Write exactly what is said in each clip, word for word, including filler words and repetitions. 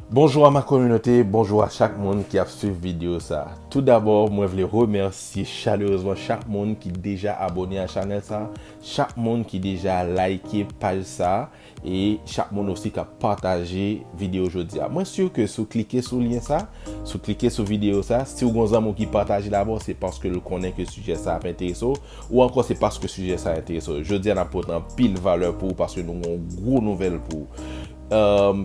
Bonjou a ma kominote, bonjou a chak moun ki ap swiv videyo sa. Tou dabò, mwen vle remèsye chalerezman chak moun ki deja abòne a chanèl sa, chak moun ki deja like paj sa, e chak moun osi k ap pataje videyo jodi a. Mwen si ke si w klike sou lyen sa, si w klike sou videyo sa, si w gon zanmi w ki pataje l avè w, se paske l konnen ke sijè sa ap enterese w, ou ankò se paske sijè sa enterese w. Jodi a n ap pote anpil valè pou ou paske nou gon gwo nouvèl pou ou.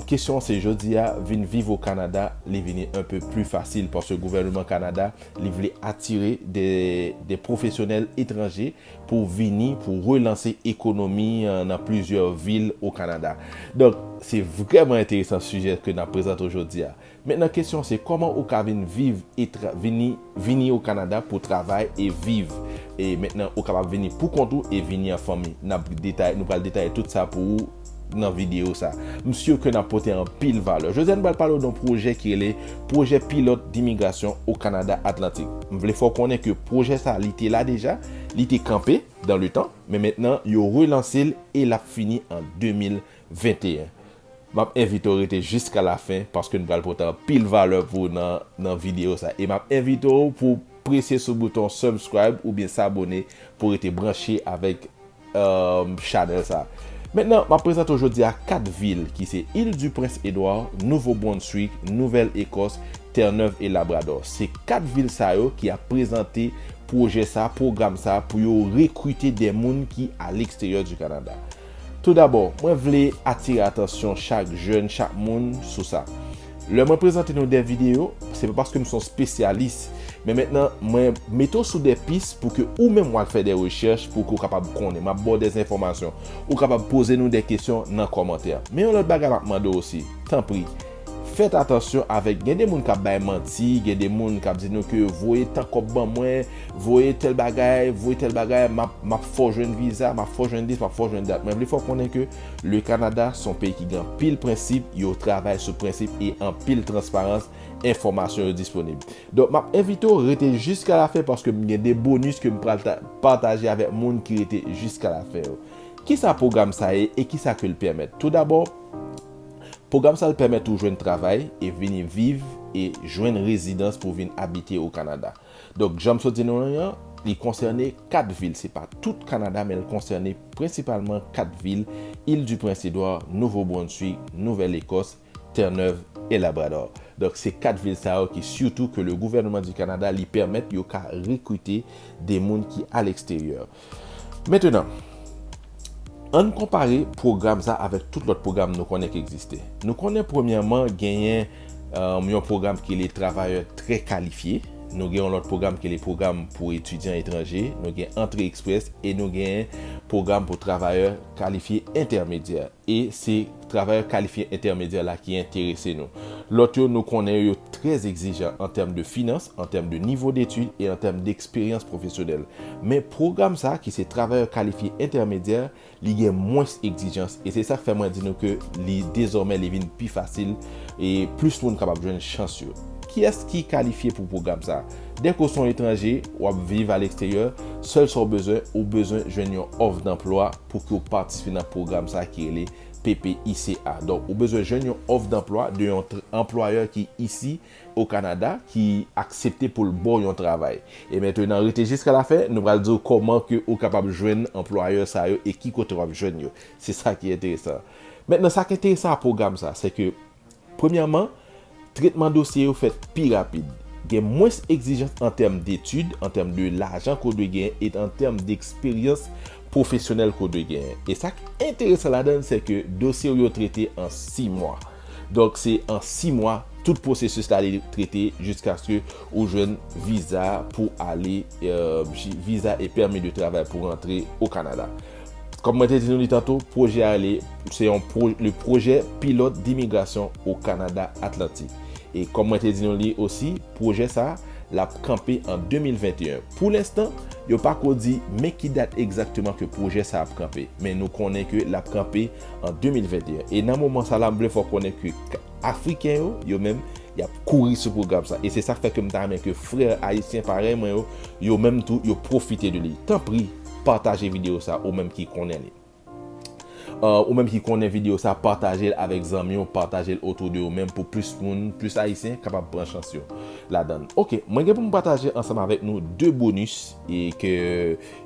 Kesyon se jodi a, vin viv o Kanada, li vini un peu plus facile paske gouvènman Kanada, li vle atire de, de pwofesyonèl etranje pou vini, pou relanse ekonomi an nan plizyè vil o Kanada. Donk, se vrèman enteresan sijè ke n ap prezante w jodi a. Mentnan, kesyon se kòman ou ka vin viv etra, vini, vini o Kanada pou travay e viv. E mentnan, ou kapab vini pou kont ou e vini an fanmi. N ap detay, nou pral detaye tout sa pou ou nan videyo sa. M si ke n ap pote anpil valè. Jodi a, nou pral pale w de yon pwojè ki rele Pwojè Pilòt d'Imigrasyon o Kanada Atlantik. M vle fè w konnen ke pwojè sa, li te la deja, li te kanpe dans le temps, men mentnan, yo relanse l e l ap fini an de mil venteyen. M ap envite w rete jiska lafen paske n pral pote anpil valè pou w nan, nan videyo sa. E m ap envite w pou w prese sou bouton subscribe oubyen s'abonner pou w rete branche avèk, euh, chanèl sa. Mentnan, m ap prezante w jodi a kat vil ki se Île du Prince Édouard, Nouveau Brunswick, Nouvelle Écosse, Terre-Neuve et Labrador. Se kat vil sa yo ki ap prezante pwojè sa, pwogram sa pou yo rekrite de moun ki a l'extérieur du Canada. Tou dabò, mwen vle atire atansyon chak jèn, chak moun sou sa. Lè mwen prezante nou de videyo, se pa paske m se yon spesyalis, men mentnan, mwen mete w sou de pis pou ke ou menm w al fè de rechèch, pou ke w kapab konnen. M ap ba w de enfòmasyon. Ou kapab poze nou de kesyon nan kòmantè. Men yon lòt bagay m ap mande w osi, tanpri, fèt atansyon avèk, gen de moun k ap bay manti, gen de moun k ap di nou ke voye tan kòb ban mwen, voye tèl bagay, voye tèl bagay, m ap, m ap fè w jwenn viza, m ap fè w jwenn dis, m ap fè w jwenn dat. Mwen vle fè w konnen ke le Canada se yon peyi ki gen anpil prensip, yo travay sou prensip e anpil transparans, enfòmasyon yo disponib. Donk, m ap envite w rete jiska lafen paske m gen de bonis ke m pral ta, pataje avèk moun ki rete jiska lafen yo. Kisa pwogram sa ye e kisa ke l pèmèt? Tou dabò, pwogram sa l pèmèt ou jwenn travay e vini viv e jwenn rezidans pou vin abite o Kanada. Donk, jan m sot di nou an, li konsène kat vil. Se pa tout Kanada, men l konsène prensipalman kat vil, Île du Prince Édouard, Nouveau Brunswick, Nouvelle Écosse, Terre-Neuve et Labrador. Donk, se kat vil sa yo ki sitou ke le gouvènman di Kanada li pèmèt yo ka rekrite de moun ki a l'extérieur. Mentnan, ann konpare pwogram sa avèk tout lòt pwogram nou konnen ki egziste. Nou konnen premyèman genyen, euh, yon pwogram ki le travayè trè kalifye. Nou gen yon lòt pwogram ki le pwogram pou etidyan etranje. Nou gen antre eksprès e nou gen pwogram pou travayè kalifye entèmedyè. E se travayè kalifye entèmedyè la ki enterese nou. Lòt yo, nou konnen yo trè egzijan an tèm de finans, an tèm de nivo detid e an tèm de eksperyans pwofesyonèl. Men pwogram sa, ki se travayè kalifye entèmedyè, li gen mwens egzijans. E se sa k fè mwen di nou ke li dezòmè li vin pi fasil e plis moun kapab jwenn chans yo. Kiyès ki kalifye pou pwogram sa? Dèke w se yon etranje, w ap viv a leksteryè, sèl sa w bezwen, ou bezwen jwenn yon òf danplwa pou ke w patisipe nan pwogram sa ki rele P P I C A. Donk, ou bezwen jwenn yon òf danplwa de yon tr-, anplwayè ki isi o Kanada, ki aksepte pou l ba w yon travay. E mentnan, rete jiska lafen, nou pral di w kòman ke ou kapab jwenn anplwayè sa yo e ki kote w ap jwenn yo. Se sa ki enteresan. Mentnan, sa k enteresan a pwogram sa, se ke, premyèman, tretman dosye yo fèt pi rapid. Gen mwens egzijans an tèm detid, an tèm de lajan ke w dwe genyen e an tèm de eksperyans pwofesyonèl ke w dwe genyen. E sa k enteresan ladan l, se ke dosye w yo trete an sis mwa. Donk, se an sis mwa, tout pwosesis la li trete jiskaske ou jwenn viza pou ale, euh, ji-, viza e pèmi de travay pou rantre o Kanada. Kòm mwen te di nou li tanto, pwojè a, li, se yon pwo-, le projet pilote d'immigration au Canada Atlantique. E kòm mwen te di nou li osi, pwojè sa, l ap kanpe an de mil venteyen. Pou lenstan, yo pako di men ki dat egzakteman ke pwojè sa ap kanpe. Men nou konnen ke l ap kanpe an de mil venteyen. E nan moman sa la, m vle fè w konnen ke k-, Afriken yo, yo menm, y ap kouri sou pwogram sa. E se sa k fè ke m ta renmen ke frè ayisyen parèy mwen yo, yo menm tou, yo pwofite de li. Tanpri, pataje videyo sa, ou menm ki konnen li. Uh, ou menm ki konnen videyo sa, pataje l avèk zanmi w, pataje l otou de ou menm pou plis moun, plis Ayisyen kapab pran chans yo ladan l. Ok, mwen gen pou m pataje ansanm avèk nou de bonis e ke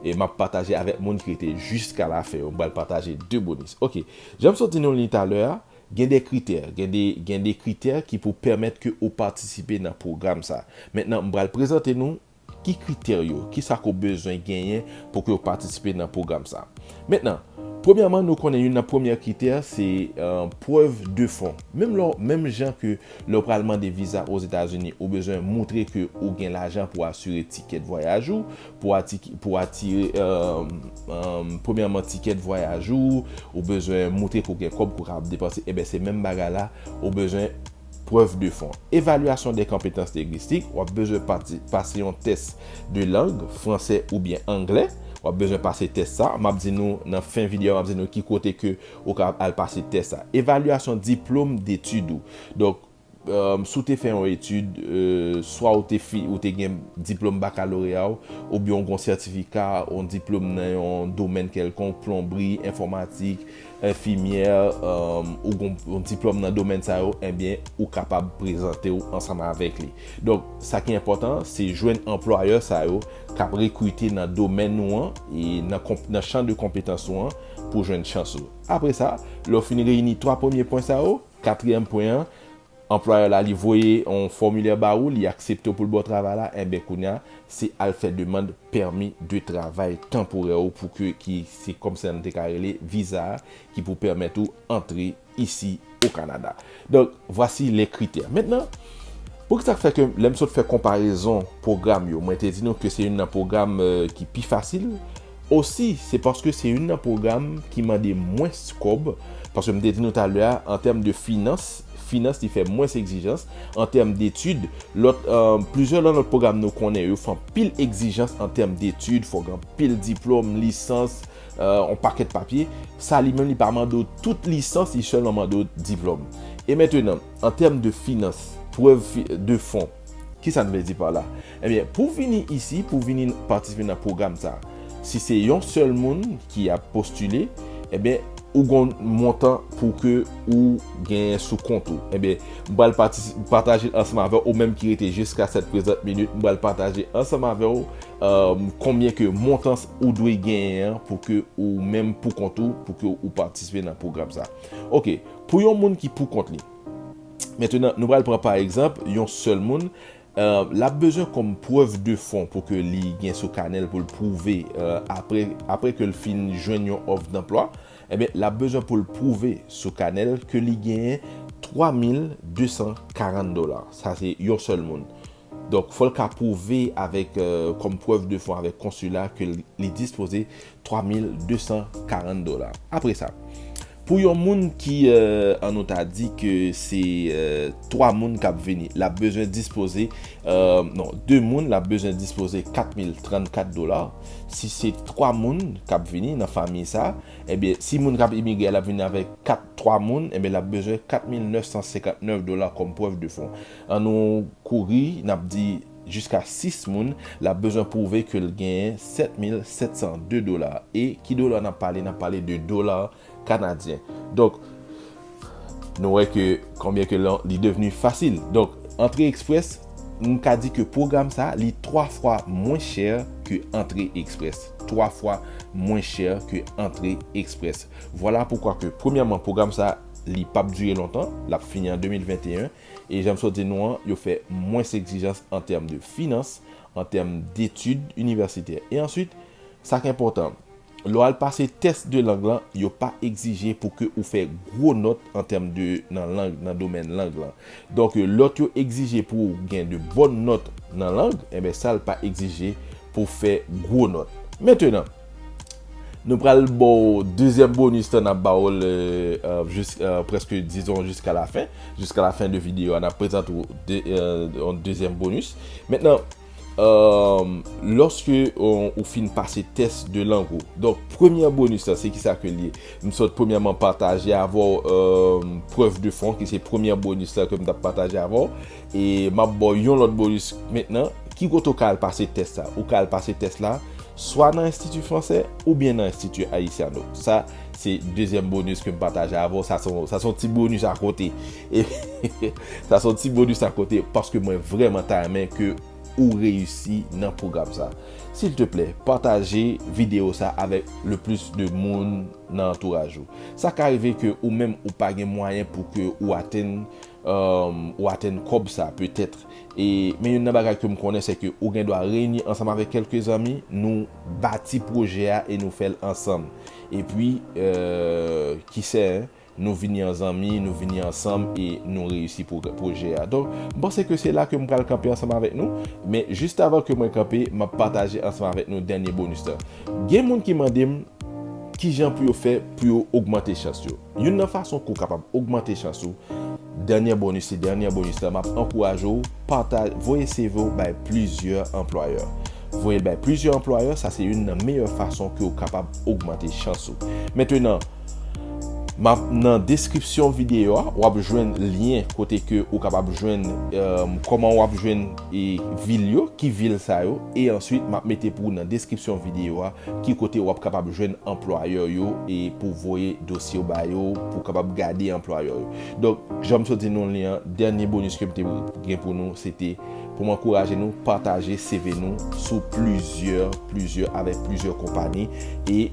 e m ap pataje avèk moun ki rete jiska lafen yo. M pral pataje de bonis. Ok, jan m sot di nou li talè a, gen de kritè, gen de, gen de kritè ki pou pèmèt ke ou patisipe nan pwogram sa. Mentnan, m pral prezante nou ki kritè yo, ki sa ke w bezwen genyen pou ke w patisipe nan pwogram sa. Mentnan, premyèman, nou konnen youn nan premyè kritè, se, euh, prèv de fon. Menm lè, menm jan ke lè w pral mande viza Ozetazini, ou bezwen moutre ke ou gen lajan pou asire tikèt vwayaj ou, pou ati-, pou atire, euh, euh, premyèman, tikèt vwayaj ou, ou bezwen moutre ke w gen kòb ke w kapab depanse, enben, se menm bagay la, ou bezwen prèv de fon. Evalyasyon de konpetans lengwistik, w ap bezwen pati-, pase yon tès de lang, fransè oubyen anglè. W ap bezwen pase tès sa. M ap di nou, nan fen videyo a, m ap di nou ki kote ke ou ka al pase tès sa. Evalyasyon diplòm detid ou. Donk, euh, si w te fè yon etid, euh, swa ou te fi-, ou te gen diplòm bakaloreya w, oubyen w gen yon sètifika, yon diplòm nan yon domèn kèlkonk, plonbri, enfòmatik, enfimyè, um, ou gon yon diplòm nan domèn sa yo, enben, ou kapab prezante w ansanm avèk li. Donk, sa ki enpòtan, se jwenn anplwayè sa yo k ap rekrite nan domèn ou an e nan konp-, nan chan de konpetans ou an pou jwenn chans ou. Apre sa, lè w fin reyini twa premye pwen sa yo, katriyèm pwen an, anplwayè la, li voye yon fòmilè ba ou, li aksepte w pou l ba w travay la, enben, kounye a, se al fè demann pèmi de travay tanporè ou pou ke, ki, se kòmsi nou te ka rele viza a, ki pou pèmèt ou antre isi o Kanada. Donk, voici les critères. Mentnan, poukisa k fè ke lè m sot fè konparezon pwogram yo, mwen te di nou ke se youn nan pwogram, euh, ki pi fasil? Osi, se paske se youn nan pwogram ki mande mwens kòb, paske m te di nou talè a, an tèm de finans, finans li fè mwens egzijans, an tèm detid, lòt, euh, plizyè nan lòt pwogram nou konnen yo fè anpil egzijans an tèm detid, fò w gen anpil diplòm, lisans, euh, yon pakèt papye. Sa li menm li pa mande w tout lisans, li sèlman mande w diplòm. E mentnan, an tèm de finans, prèv fi-, de fon, kisa n vle di pa la? Ebyen, pou vini isi, pou vini patisipe nan pwogram sa, si se yon sèl moun ki ap postile, ebyen, ou gon montan pou ke ou genyen sou kont ou. Ebyen, m pral patisi-, pataje l ansanm avè w, ou menm ki rete jiska sèt prezant minit, m pral pataje ansanm avè w, euh, konbyen ke montan ou dwe genyen an pou ke ou menm pou kont ou, pou ke ou patisipe nan pwogram sa. Ok, pou yon moun ki pou kont li. Mentnan, nou pral pran pa egzanp yon sèl moun, euh, l ap bezwen kòm prèv de fon pou ke li gen sou kanè l pou l pwouve, euh, apre, apre ke l fin jwenn yon òf danplwa, ebyen, l ap bezwen pou l pwouve sou kanè l ke li genyen twa mil de san karant dola. Sa se yon sèl moun. Donk, fò l ka pwouve avèk, euh, kòm prèv de fon avèk konsila ke li, li dispoze twa mil de san karant dola. Apre sa, pou yon moun ki, euh, an nou ta di ke se, euh, twa moun k ap vini, l ap bezwen dispoze, euh, non, de moun, l ap bezwen dispoze kat mil trannkat dola. Si se twa moun k ap vini nan fanmi sa, ebyen, si moun k ap imigre a, l ap vini avèk kat, twa moun, ebyen, l ap bezwen kat mil nèf san senkantnèf dola kòm prèv de fon. An nou kouri, n ap di jiska sis moun, l ap bezwen pwouve ke l genyen sèt mil sèt san de dola. E ki dola n ap pale? N ap pale de dola kanadyen. Donk, nou wè ke konbyen ke lan-, li devni fasil. Donk, antre eksprès, m ka di ke pwogram sa, li twa fwa mwen chè ke antre eksprès. Twa fwa mwen chè ke antre eksprès. Vwala poukwa ke, premyèman, pwogram sa, li p ap dire lontan, l ap fini an de mil venteyen. E jan m sot di nou an, yo fè mwens egzijans an tèm de finans, an tèm detid inivèsitè. E answit, sa k enpòtan, lè w al pase tès de lang lan, yo pa egzije pou ke ou fè gwo nòt an tèm de, nan lang, nan domèn lang lan. Donk, lòt yo egzije pou w gen de bòn nòt nan lang, enben sa l pa egzije pou w fè gwo nòt. Mentnan, nou pral ba w dezyèm bonis lan, n ap ba w l, euh, euh, jis-, euh, prèske, dizon, jiska la fen. Jiska la fen de videyo a, n ap prezante w de, euh, yon dezyèm bonis. Mentnan, euh, lòske, euh, ou fin pase tès de lang ou. Donk, premyè bonis la, se kisa ke l ye? M sot premyèman pataje avè w, euh, prèv de fon, ki se premyè bonis la ke m t ap pataje avè w. E m ap ba w yon lòt bonis mentnan. Ki kote w ka al pase tès la? Ou ka al pase tès la swa nan Enstiti Fransè oubyen nan Enstiti Ayisyen. Sa, Se dezyèm bonus ke m pataje avè w. Sa se yon, sa se yon ti bonus akote. E sa se yon ti bonus akote paske mwen vrèman ta renmen ke ou reyisi nan pwogram sa. Silteplè, pataje videyo sa avèk le plis de moun nan antouraj ou. Sa ka rive ke ou menm ou pa gen mwayen pou ke ou atenn, um, ou atenn kòb sa, petèt. E, men youn nan bagay ke m konnen, se ke ou gen dwa reyini ansanm avèk kèlke zanmi, nou bati pwojè a e nou fè l ansanm. Epi, euh, ki sè, nou vini an zanmi, nou vini ansanm e nou reyisi pwo-, pwojè a. Donk, m panse ke se la ke m pral kanpe ansanm avèk nou. Men, jis avan ke mwen kanpe, m ap pataje ansanm avèk nou dènye bonus la. Gen moun ki mande m kijan pou yo fè pou yo ogmante chans yo. Youn nan fason ke w kapab ogmante chans ou, dènye bonus, se dènye bonus la, m ap ankouraje w, pata-, voye C V w bay plizyè anplwayè. Voye l bay plizyè anplwayè, sa se youn nan meyè fason ke w kapab ogmante chans ou. Mentenan, m ap nan deskripsyon videyo a, w ap jwenn lyen kote ke ou kapab jwenn, eh, kòman w ap jwenn, eh, vil yo, ki vil sa yo, e answit m ap mete pou ou nan deskripsyon videyo a ki kote w ap kapab jwenn anplwayè yo e pou voye dosye w ba yo, pou kapab gade anplwayè yo. Donk, jan m sot di nou li an, dènye bonus ke m te gen pou nou, se te pou m ankouraje nou pataje C V nou sou plizyè, plizyè, avèk plizyè konpayi. E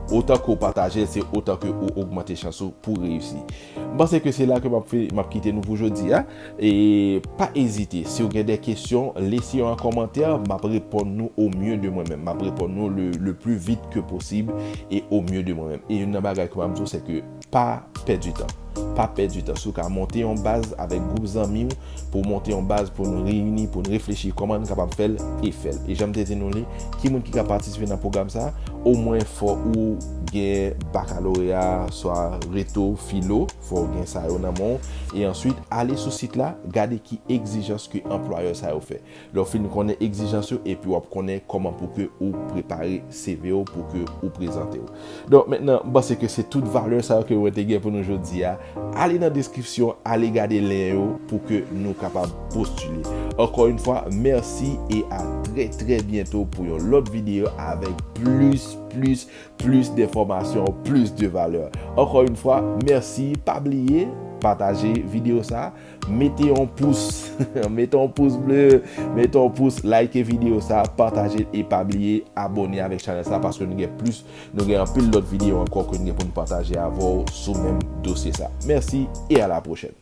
otan ke w pataje l, se otan ke ou ogmante chans ou pou reyisi. M panse ke se la ke m ap fè, m ap kite nou pou jodi a. E pa ezite, si w gen de kesyon, lese yo an kòmantè, m ap reponn nou au mieux de mwen menm. M ap reponn nou le, le plus vite que possible et au mieux de mwen menm. E youn nan bagay ke m ap di w, se ke pa pèdi tan. Pa pèdi tan. Si w ka monte yon baz avèk gwoup zanmi w, pou w monte yon baz, pou nou reyini, pou nou reflechi kòman nou kapab fè l, e fè l. E jan m te di nou li, ki moun ki ka patisipe nan pwogram sa a, omwen fò ou gen bakaloreya, swa reto, filo, fò w gen sa yo nan men w. E answit, ale sou sit la, gade ki egzijans ke anplwayè sa yo fè. Lè w fin konnen egzijans yo, epi w ap konnen kòman pou ke ou prepare C V w, pou ke ou prezante w. Donk, mentnan, m panse ke se tout valè sa yo ke mwen te gen pou nou jodi a. Ale nan deskripsyon, ale gade lyen yo pou ke nou kapab postile. Encore une fois, merci et à très, très bientôt pour yon lòt videyo avèk plis, plis, plis d'informations, plus de valeur. Encore une fois, merci. Pa bliye, pataje videyo sa. Mete yon pous, mete yon pous ble, mete yon pous, like videyo sa, pataje l e pa bliye abòne avèk chanèl sa paske nou gen plis, nou gen anpil lòt videyo ankò ke nou gen pou nou pataje avè w sou menm dosye sa. Mèsi e a la pwochèn.